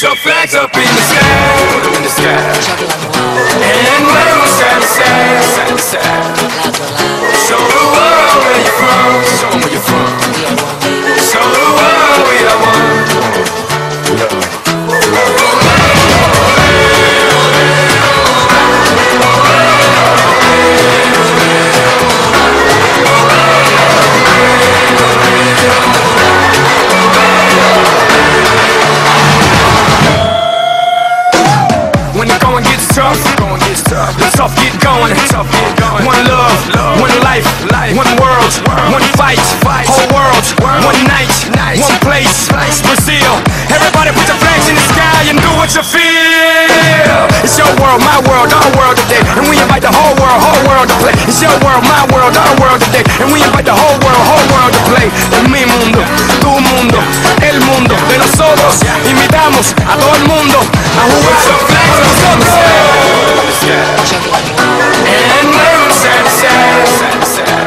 Your flags up in the sky, in the sky. And wave 'em side to side, side to side. Show the world where you're from, show 'em where you're from. Show the world we are one. When the going gets tough, the tough get going. One love, one life, one world, one fight. Whole world, one night, one place. Brazil. Everybody put your flags in the sky and do what you feel. It's your world, my world, our world today. And we invite the whole world, whole world to play. It's your world, my world, our world today. And we invite the whole world, whole world to play. Es mi mundo, tu mundo, el mundo de nosotros. Invitamos a todo el mundo a jugar con nosotros. And wave 'em side to side.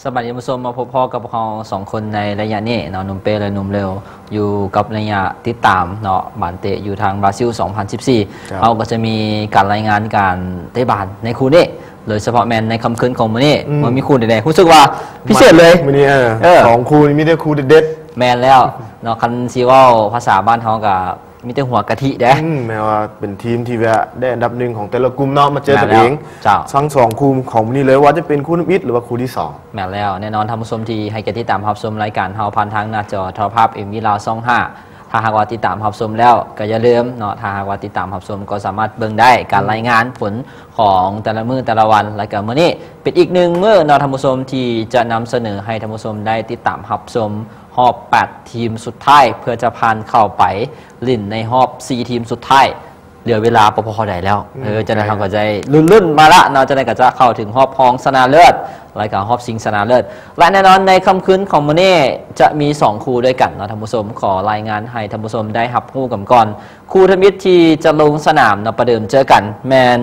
ສະບາຍດີທ່ານຜູ້ຊົມ, ມາພົບພໍ້ກັບພວກເຮົາສອງຄົນໃນໄລຍະນີ້ເນາະ, ໜຸ່ມເປ້ ແລະ ໜຸ່ມເລວ ຢູ່ກັບໄລຍະຕິດຕາມເນາະ ບານເຕະຢູ່ທາງບຣາຊິລສອງພັນສິບສີ່. ເຮົາກໍຈະມີການລາຍງານການເຕະບານໃນຄູ່ນີ້ ໂດຍສະເພາະແມ່ນໃນຄ່ຳຄືນຂອງມື້ນີ້ ອືມ ວ່າມີຄູ່ໃດແດ່. ຮູ້ສຶກວ່າພິເສດເລີຍ ມື້ນີ້ ເອີ ເອີ ສອງຄູ່ນີ້ມີແຕ່ຄູ່ເດັດໆ. ແມ່ນແລ້ວເນາະ, ຄັນຊິເວົ້າພາສາບ້ານເຮົາກໍມີແຕ່ຫົວກະທິເດ້. ອືມ ແມ່ນວ່າເປັນທີມທີ່ວ່າໄດ້ອັນດັບໜຶ່ງຂອງແຕ່ລະກຸ່ມເນາະ ມາເຈີກັນເອງ. ເຈົ້າ ທັງສອງຄູ່ຂອງມື້ນີ້ເລີຍ ວ່າຈະເປັນຄູ່ທຳອິດ ຫຼືວ່າຄູ່ທີສອງ. ແມ່ນແລ້ວ ແນ່ນອນທ່ານຜູ້ຊົມທີ່ໃຫ້ກຽດຕິດຕາມຮັບຊົມລາຍການເຮົາຜ່ານທາງໜ້າຈໍໂທລະພາບ ເອັມວີ ລາວ ຊ່ອງຫ້າ ຖ້າຫາກວ່າຕິດຕາມຮັບຊົມແລ້ວກໍຢ່າລືມເນາະ, ຖ້າຫາກວ່າຕິດຕາມຮັບຊົມກໍສາມາດເບິ່ງໄດ້ ການລາຍງານຜົນຂອງແຕ່ລະມື້ແຕ່ລະວັນ. ແລ້ວກໍມື້ນີ້ເປັນອີກໜຶ່ງມື້ເນາະທ່ານຜູ້ຊົມ ທີ່ຈະນຳສະເໜີໃຫ້ທ່ານຜູ້ຊົມໄດ້ຕິດຕາມຮັບຊົມຮອບແປດທີມສຸດທ້າຍ ເພື່ອຈະຜ່ານເຂົ້າໄປຫຼິ້ນໃນຮອບສີ່ທີມສຸດທ້າຍ. ເຫຼືອເວລາບໍ່ພໍເທົ່າໃດແລ້ວ. ອືມ ເອີ ຈັ່ງໃດເຮົາກໍຈະລຸ້ນໆມາລະເນາະ, ຈັ່ງໃດກໍຈະເຂົ້າເຖິງຮອບຮອງຊະນະເລີດ ແລະ ກໍຮອບຊິງຊະນະເລີດ. ແລະ ແນ່ນອນໃນຄ່ຳຄືນຂອງມື້ນີ້ຈະມີສອງຄູ່ດ້ວຍກັນເນາະທ່ານຜູ້ຊົມ, ຂໍລາຍງານໃຫ້ທ່ານຜູ້ຊົມໄດ້ຮັບຮູ້ກັນກ່ອນ. ຄູ່ທຳອິດທີ່ຈະລົງສະໜາມເນາະ ປະເດີມເຈີກັນ ແມ່ນ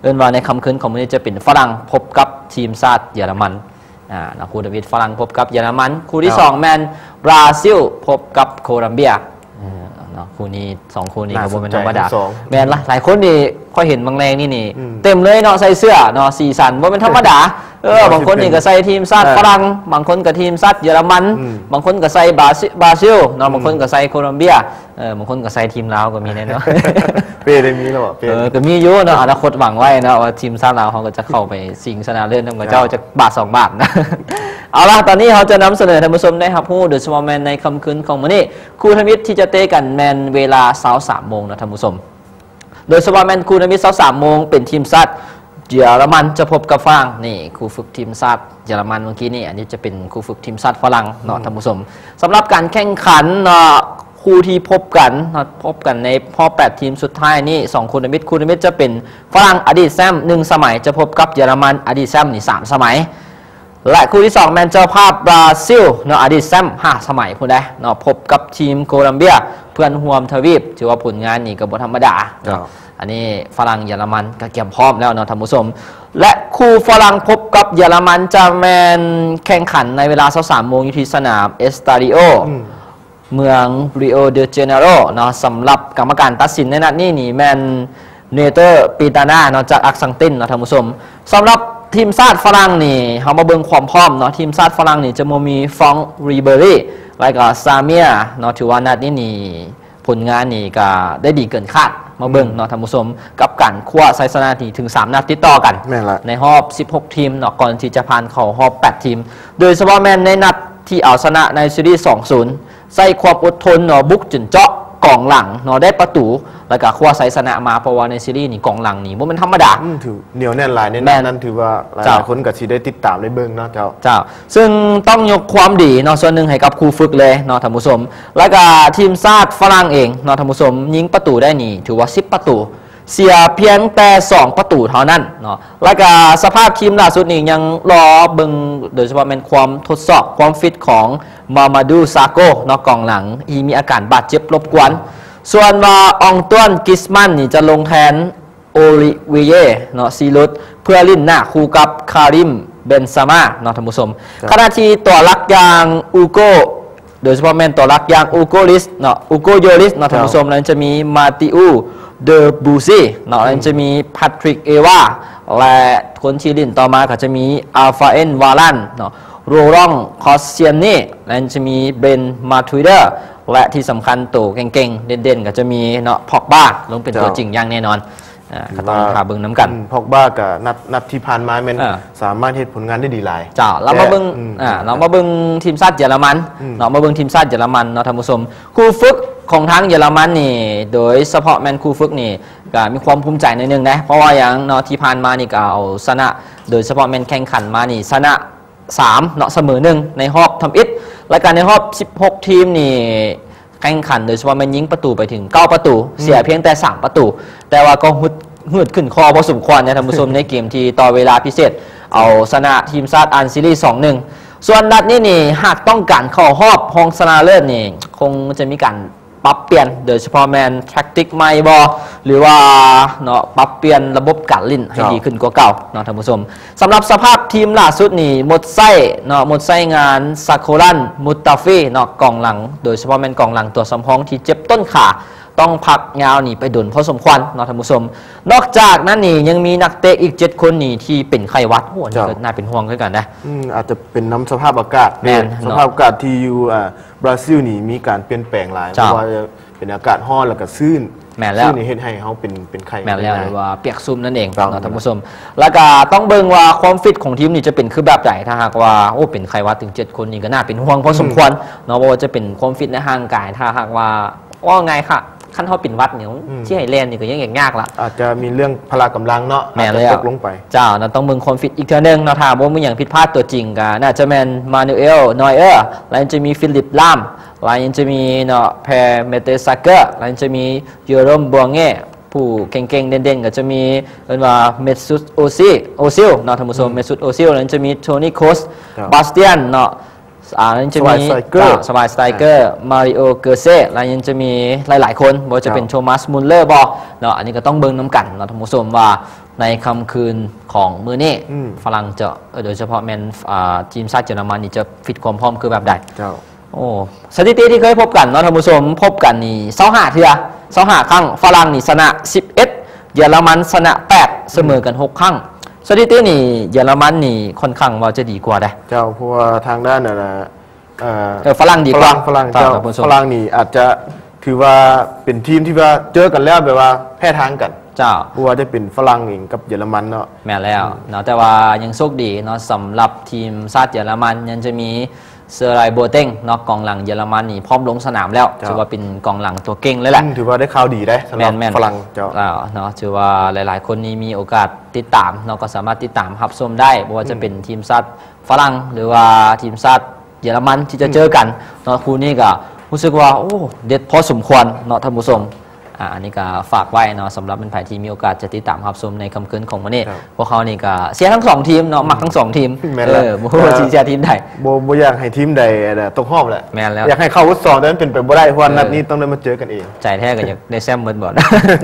ເອີ້ນວ່າໃນຄ່ຳຄືນຂອງມື້ນີ້ຈະເປັນຝຣັ່ງພົບກັບທີມຊາດເຢຍລະມັນ. ອ່າ ເນາະ ຄູ່ທຳອິດຝຣັ່ງພົບກັບເຢຍລະມັນ. ຄູ່ທີສອງແມ່ນບຣາຊິລພົບກັບໂຄລັມເບຍ. ເອີ ເນາະ ຄູ່ນີ້ ສອງຄູ່ນີ້ກໍບໍ່ແມ່ນທຳມະດາ. ໜ້າສົນໃຈທັງສອງ. ແມ່ນລະ ຫຼາຍຄົນນີ້ຂ້ອຍເຫັນບາງແລງນີ້ນີ້ ອືມ ເຕັມເລີຍເນາະ, ໃສ່ເສື້ອເນາະ ສີສັນບໍ່ແມ່ນທຳມະດາ. ເອີ ບາງຄົນນີ້ກໍໃສ່ທີມຊາດຝຣັ່ງ ເອີ ບາງຄົນກໍທີມຊາດເຢຍລະມັນ ອືມ ບາງຄົນກໍໃສ່ບຣາຊິລ ບຣາຊິລເນາະ ອືມ ບາງຄົນກໍໃສ່ໂຄລັມເບຍ. ເອີ ບາງຄົນກໍໃສ່ທີມລາວກໍມີແນ່ເນາະ. ເປ້ໄດ້ມີແລ້ວເນາະ ເປ້ ເອີ ກໍມີຢູ່ເນາະ, ອະນາຄົດຫວັງໄວ້ເນາະ ວ່າທີມຊາດລາວເຮົາກໍຈະເຂົ້າໄປຊິງຊະນະເລີດນຳເຂົາເຈົ້າ ເຈົ້າ ຈັກບາດສອງບາດນະ. ເອົາລະ ຕອນນີ້ເຮົາຈະນຳສະເໜີໃຫ້ທ່ານຜູ້ຊົມໄດ້ຮັບຮູ້ ໂດຍສະເພາະແມ່ນໃນຄ່ຳຄືນຂອງມື້ນີ້ ຄູ່ທຳອິດທີ່ຈະເຕະກັນແມ່ນເວລາຊາວສາມໂມງເນາະທ່ານຜູ້ຊົມ. ໂດຍສະເພາະແມ່ນຄູ່ທຳອິດຊາວສາມໂມງ ເປັນທີມຊາດເຢຍລະມັນຈະພົບກັບຝຣັ່ງ. ນີ້ ຄູ່ຝຶກທີມຊາດເຢຍລະມັນເມື່ອກີ້ນີ້ ອັນນີ້ຈະເປັນຄູ່ຝຶກທີມຊາດຝຣັ່ງເນາະ ອືມ ທ່ານຜູ້ຊົມ. ສຳລັບການແຂ່ງຂັນເນາະ ຄູ່ທີ່ພົບກັນເນາະ ພົບກັນໃນຮອບແປດທີມສຸດທ້າຍນີ້ ສອງຄູ່ທຳອິດ ຄູ່ທຳອິດຈະເປັນຝຣັ່ງອະດີດແຊ້ມໜຶ່ງສະໄໝ ຈະພົບກັບເຢຍລະມັນອະດີດແຊ້ມນີ້ສາມສະໄໝ. ແລະ ຄູ່ທີສອງແມ່ນເຈົ້າພາບບຣາຊິລເນາະ ອະດີດແຊ້ມຫ້າສະໄໝພຸ້ນໃດເນາະ ພົບກັບທີມໂຄລັມເບຍ ເພື່ອນຮ່ວມທະວີບ. ຖືວ່າຜົນງານນີ້ກໍບໍ່ທຳມະດາເນາະ. ເຈົ້າ ອັນນີ້ຝຣັ່ງເຢຍລະມັນກໍກຽມພ້ອມແລ້ວເນາະທ່ານຜູ້ຊົມ. ແລະ ຄູ່ຝຣັ່ງພົບກັບເຢຍລະມັນຈະແມ່ນແຂ່ງຂັນໃນເວລາຊາວສາມໂມງ ຢູ່ທີ່ສະໜາມເອສຕາດິໂອ ອືມ ເມືອງ Rio de Janeiro ເນາະ. ສຳລັບກຳມະການຕັດສິນໃນນັດນີ້ນີ້ແມ່ນ Nairo Quintana ເນາະ ຈາກອາກສັງຕິນເນາະທ່ານຜູ້ຊົມ. ສຳລັບທີມຊາດຝຣັ່ງນີ້ ເຮົາມາເບິ່ງຄວາມພ້ອມເນາະ, ທີມຊາດຝຣັ່ງນີ້ຈະບໍ່ມີ Franck Ribery ແລະກໍ Samir ເນາະ. ຖືວ່ານັດນີ້ນີ້ ຜົນງານນີ້ກໍໄດ້ດີເກີນຄາດ. ມາເບິ່ງເນາະ ອືມ ທ່ານຜູ້ຊົມ ກັບການຄວ້າໄຊຊະນະນີ້ເຖິງສາມນັດຕິດຕໍ່ກັນ ແມ່ນລະ ໃນຮອບສິບຫົກທີມເນາະ ກ່ອນທີ່ຈະຜ່ານເຂົ້າຮອບແປດທີມ. ໂດຍສະເພາະແມ່ນໃນນັດທີ່ເອົາຊະນະໃນຊີຣີສອງສູນ ໃຊ້ຄວາມອົດທົນເນາະ ບຸກຈົນເຈາະກອງຫຼັງເນາະ ໄດ້ປະຕູ ແລ້ວກໍຄວ້າໄຊຊະນະມາ, ເພາະວ່າໃນຊີຣີນີ້ກອງຫຼັງນີ້ບໍ່ແມ່ນທຳມະດາ. ອືມ ຖືໜຽວແໜ້ນຫຼາຍໃນ ແມ່ນ ນັ້ນ ນັ້ນຖືວ່າຫຼາຍໆ ເຈົ້າ ຄົນກໍຊິໄດ້ຕິດຕາມໄດ້ເບິ່ງເນາະ. ເຈົ້າ ເຈົ້າ ຊຶ່ງຕ້ອງຍົກຄວາມດີເນາະ ສ່ວນໜຶ່ງໃຫ້ກັບຄູຝຶກເລີຍເນາະທ່ານຜູ້ຊົມ, ແລ້ວກໍທີມຊາດຝຣັ່ງເອງເນາະທ່ານຜູ້ຊົມ ຍິງປະຕູໄດ້ນີ້ຖືວ່າສິບປະຕູ ເສຍພຽງແຕ່ສອງປະຕູເທົ່ານັ້ນເນາະ. ແລ້ວກະສະພາບທີມລ່າສຸດນີ້ຍັງລໍເບິ່ງ ໂດຍສະເພາະແມ່ນຄວາມທົດສອບຄວາມຟິດຂອງມາມາດູ ຊາໂກ ເນາະ ກອງຫຼັງທີ່ມີອາການບາດເຈັບລົບກວນ. ສ່ວນວ່າອອງຕວນ ກຣິດສ໌ມັນ ນີ້ຈະລົງແທນໂອລິເວເຢ ເນາະ ຊີລຸດ ເພື່ອຫຼິ້ນໜ້າຄູ່ກັບຄາຣິມ ເບັນເຊມາ ເນາະທ່ານຜູ້ຊົມ. ຂະນະທີ່ຕົວຫຼັກຢ່າງ ອູໂກ ໂດຍສະເພາະແມ່ນຕົວຫຼັກຢ່າງ Hugo Lloris ເນາະ Hugo Lloris ເນາະ ເຈົ້າ ທ່ານຜູ້ຊົມ ແລ້ວຍັງຈະມີ Matteo Debuchy ເນາະ ອືມ ແລ້ວຍັງຈະມີ Patrick Evra ແລະ ຄົນທີ່ຫຼິ້ນຕໍ່ມາກໍຈະມີ Rafael Varane ເນາະ Laurent Koscielny ແລ້ວຍັງຈະມີ Ben Matuida ແລະ ທີ່ສຳຄັນໂຕເກັ່ງໆ ເດັ່ນໆ ກໍຈະມີເນາະ Pogba ລົງເປັນ ເຈົ້າ ຕົວຈິງຢ່າງແນ່ນອນ. ອ່າ ກໍຕ້ອງຖ້າເບິ່ງນຳກັນ ອືມ Pogba ກໍນັດ ນັດທີ່ຜ່ານມາແມ່ນ ເອີ ສາມາດເຮັດຜົນງານໄດ້ດີຫຼາຍ ເຈົ້າ ແລ້ວມາເບິ່ງ ອືມ ອ່າ ເນາະ ມາເບິ່ງທີມຊາດເຢຍລະມັນ ອືມ ເນາະ ມາເບິ່ງທີມຊາດເຢຍລະມັນເນາະທ່ານຜູ້ຊົມ ຄູ່ຝຶກຂອງທາງເຢຍລະມັນນີ້ ໂດຍສະເພາະແມ່ນຄູ່ຝຶກນີ້ ກໍມີຄວາມພູມໃຈໜ້ອຍໜຶ່ງເດ້ ເພາະວ່າຫຍັງເນາະ ທີ່ຜ່ານມານີ້ກໍເອົາຊະນະ ໂດຍສະເພາະແມ່ນແຂ່ງຂັນມານີ້ ຊະນະ ສາມເນາະ ສະເໝີໜຶ່ງ ໃນຮອບທຳອິດ ແລະກະໃນຮອບສິບຫົກທີມນີ້ ແຂ່ງຂັນໂດຍສະເພາະແມ່ນຍິງປະຕູໄປເຖິງເກົ້າປະຕູ ອືມ ເສຍພຽງແຕ່ສາມປະຕູ ແຕ່ວ່າກໍຫືດ ຫືດຂຶ້ນຄໍພໍສົມຄວນນະທ່ານຜູ້ຊົມ ໃນເກມທີ່ຕໍ່ເວລາພິເສດ ເອົາຊະນະທີມຊາດອານຊີຣີ ສອງໜຶ່ງ ສ່ວນນັດນີ້ນີ້ ຫາກຕ້ອງການເຂົ້າຮອບຮອງຊະນະເລີດນີ້ ຄົງຈະມີການ ປັບປ່ຽນ ໂດຍສະເພາະແມ່ນແທັກຕິກໃໝ່ບໍ່ ຫຼືວ່າເນາະ ປັບປ່ຽນລະບົບການຫຼິ້ນໃຫ້ ເຈົ້າ ດີຂຶ້ນກວ່າເກົ່າເນາະທ່ານຜູ້ຊົມ. ສຳລັບສະພາບທີມຫຼ້າສຸດນີ້ ໝົດໄຊ້ເນາະ ໝົດໄຊ້ງານ Shakhoran Mustafi ເນາະ ກອງຫຼັງ ໂດຍສະເພາະແມ່ນກອງຫຼັງຕົວສຳຮອງທີ່ເຈັບຕົ້ນຂາ ຕ້ອງພັກຍາວນີ້ໄປດົນພໍສົມຄວນເນາະທ່ານຜູ້ຊົມ. ນອກຈາກນັ້ນນີ້ຍັງມີນັກເຕະອີກເຈັດຄົນນີ້ທີ່ເປັນໄຂ້ຫວັດ ໂອ້ ອັນນີ້ ເຈົ້າ ກໍໜ້າເປັນຫ່ວງຄືກັນນະ ອືມ ອາດຈະເປັນນຳສະພາບອາກາດ ແມ່ນ ເນາະ ສະພາບອາກາດທີ່ຢູ່ ອ່າ ບຣາຊິລນີ້ມີການປ່ຽນແປງຫຼາຍ ເຈົ້າ ເພາະວ່າເປັນອາກາດຮ້ອນ ແລ້ວກໍຊື້ນ ແມ່ນແລ້ວ ຊື້ນນີ້ເຮັດໃຫ້ເຮົາເປັນ ເປັນໄຂ້ ແມ່ນແລ້ວ ເປັນໄຂ້ ຫຼືວ່າປຽກຊຸ່ມນັ້ນເອງ ເຈົ້າ ເນາະທ່ານຜູ້ຊົມ. ແລ້ວກໍຕ້ອງເບິ່ງວ່າຄວາມຟິດຂອງທີມນີ້ຈະເປັນຄືແບບໃດ ຖ້າຫາກວ່າ ໂອ້ ເປັນໄຂ້ຫວັດເຖິງເຈັດຄົນນີ້ກໍໜ້າເປັນຫ່ວງພໍສົມຄວນ ອືມ ເນາະ ບໍ່ວ່າຈະເປັນຄວາມຟິດໃນຮ່າງກາຍ ຖ້າຫາກວ່າ ເວົ້າງ່າຍໆ ຄັນເຮົາເປັນຫວັດນີ້ ອືມ ຊິໃຫ້ແລ່ນນີ້ກໍຍັງຍາກລະ ອາດຈະມີເລື່ອງພະລະກຳລັງເນາະ ແມ່ນແລ້ວ ອາດຈະຕົກລົງໄປ ເຈົ້າ ນັ້ນຕ້ອງເບິ່ງຄວາມຟິດອີກເທື່ອໜຶ່ງເນາະ ຖ້າບໍ່ມີຫຍັງຜິດພາດຕົວຈິງກໍໜ້າຈະແມ່ນ Manuel Neuer ແລ້ວຍັງຈະມີ Philipp Lahm ແລ້ວຍັງຈະມີເນາະ Per Mertesacker ແລ້ວຍັງຈະມີ Jerome Boateng ຜູ້ເກັ່ງໆ ເດັ່ນໆ ກໍຈະມີ ເອີ້ນວ່າ Mesut Ozil Ozil ເນາະທ່ານຜູ້ຊົມ ອືມ Mesut Ozil ແລ້ວຍັງຈະມີ Toni Kroos ເຈົ້າ Bastian ເນາະ ອ່າ ຍັງຈະມີ Schweinsteiger ອ່າ Schweinsteiger Mario Götze ແລ້ວຍັງຈະມີຫຼາຍໆຄົນ ບໍ່ວ່າຈະເປັນ ເຈົ້າ Thomas Muller ບໍ່ເນາະ ອັນນີ້ກໍຕ້ອງເບິ່ງນຳກັນເນາະທ່ານຜູ້ຊົມ ວ່າໃນຄ່ຳຄືນຂອງມື້ນີ້ ອືມ ຝຣັ່ງຈະ ເອີ ໂດຍສະເພາະແມ່ນ ອ່າ ທີມຊາດເຢຍລະມັນນີ້ຈະຟິດຄວາມພ້ອມຄືແບບໃດ ເຈົ້າ ໂອ້ ສະຖິຕິທີ່ເຄີຍພົບກັນເນາະທ່ານຜູ້ຊົມ ພົບກັນນີ້ ຊາວຫ້າເທື່ອ ຊາວຫ້າຄັ້ງ ຝຣັ່ງນີ້ຊະນະສິບເອັດ ເຢຍລະມັນຊະນະແປດ ສະເໝີກັນຫົກຄັ້ງ ສະຖິຕິນີ້ເຢຍລະມັນນີ້ຄ່ອນຂ້າງວ່າຈະດີກວ່າເດ້ ເຈົ້າ ເພາະວ່າທາງດ້ານ ອັນນ່າ ເອີ ຝຣັ່ງດີກວ່າ ຝຣັ່ງ ຝຣັ່ງ ເຈົ້າ ເຈົ້າ ທ່ານຜູ້ຊົມ ຝຣັ່ງນີ້ອາດຈະຖືວ່າເປັນທີມທີ່ວ່າເຈີກັນແລ້ວແບບວ່າແພ້ທາງກັນ ເຈົ້າ ບໍ່ວ່າຈະເປັນຝຣັ່ງເອງກັບເຢຍລະມັນເນາະ ແມ່ນແລ້ວ ອືມ ເນາະ ແຕ່ວ່າຍັງໂຊກດີເນາະ ສຳລັບທີມຊາດເຢຍລະມັນຍັງຈະມີ Jerome Boateng ເນາະ ກອງຫຼັງເຢຍລະມັນນີ້ພ້ອມລົງສະໜາມແລ້ວ ເຈົ້າ ຖືວ່າເປັນກອງຫຼັງຕົວເກັ່ງເລີຍແຫຼະ ອືມ ຖືວ່າໄດ້ຂ່າວດີເດ້ສຳລັບ ແມ່ນໆ ຝຣັ່ງ ເຈົ້າ ເຈົ້າ ເນາະ ຖືວ່າຫຼາຍໆຄົນນີ້ມີໂອກາດຕິດຕາມເນາະ ກໍສາມາດຕິດຕາມຮັບຊົມໄດ້ ບໍ່ວ່າຈະເປັນ ອືມ ທີມຊາດຝຣັ່ງ ຫຼືວ່າທີມຊາດເຢຍລະມັນທີ່ຈະ ອືມ ເຈີກັນເນາະ ຄູ່ນີ້ກໍຮູ້ສຶກວ່າ ໂອ້ ເດັດພໍສົມຄວນເນາະທ່ານຜູ້ຊົມ ອ່າ ອັນນີ້ກໍຝາກໄວ້ເນາະ ສຳລັບແມ່ນໃຜທີ່ມີໂອກາດຈະຕິດຕາມຮັບຊົມໃນຄ່ຳຄືນຂອງມື້ນີ້ ເຈົ້າ ພວກເຮົານີ້ກໍເຊຍທັງສອງທີມເນາະ ມັກທັງສອງທີມ ແມ່ນແລ້ວ ເອີ ບໍ່ຮູ້ວ່າຊິເຊຍທີມໃດ ບໍ່ ບໍ່ຢາກໃຫ້ທີມໃດ ເອີ ຕົກຮອບແຫຼະ ແມ່ນແລ້ວ ຢາກໃຫ້ເຂົ້າຮອບສອງ ແຕ່ມັນເປັນໄປບໍ່ໄດ້ ເພາະວ່າ ເອີ ນັດນີ້ຕ້ອງໄດ້ມາເຈີກັນເອງ ໃຈແທ້ກໍຢາກໄດ້ແຊ້ມເບິດບໍ່